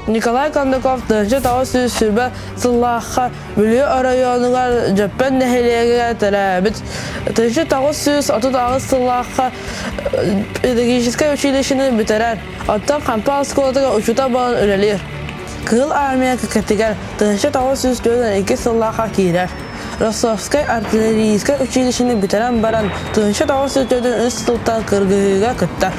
Николай Кондаков 1920 сыллаахха Бүлүү оройуонугар Дьөппөн нэһилиэгэр төрөөбүт. 1938 сыллаахха педагогическай училищены бүтэрэр, оттон Хампа оскуолатыгар учуутал буолан үлэлиир. Кыһыл Армия кэккэтигэр 1942 сыллаахха киирэр. Ростовскай артиллерийскай училищены бүтэрэн баран 1943 сылтан кыргыһыыга кыттар.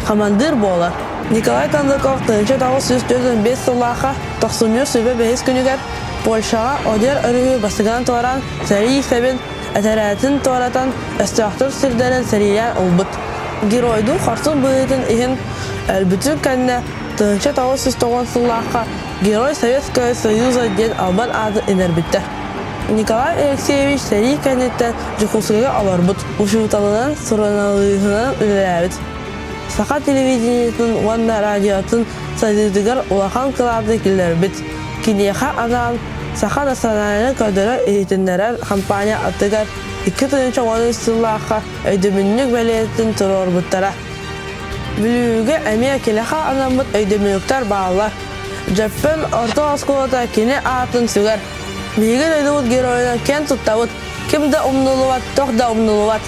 Хамандыыр буолар. Николай Кондаков 1945 сыллаахха тохсунньу сүбэ бэһис күнүгэр Польшаҕа Одер өрүһү бастакынан туораан сэрии сэбин этэрээтин туоратан өстөөхтөр сирдэрин сэриилээн ылбыт. Геройдуу хорсун быһыытын иһин өлбүтүн кэннэ 1990 сыллаахха Герой Советского Союза диэн албан ааты иҥэрбиттэр. Николай Алексеевич сэрии кэнниттэн Дьокуускайга олорбут, учууталынан, суруналыыһынан үлэлээбит. Саха телевидениетын уонна радиотын сайдыытыгар улахан кылааты киллэрбит. Киниэхэ анаан Саха национальнай көрдөрөр-иһитиннэрэр хампаанньа аттыгар 2013 сыллаахха өйдөбүнньүк бэлиэтин туруорбуттара. Бүлүүгэ эмиэ киниэхэ анаммыт өйдөбүнньүктэр бааллар. Дьөппөн орто оскуолата кини аатын сүгэр. Биһиги дойдубут геройунан киэн туттабыт, ким да умнуллубат, туох да умнуллубат.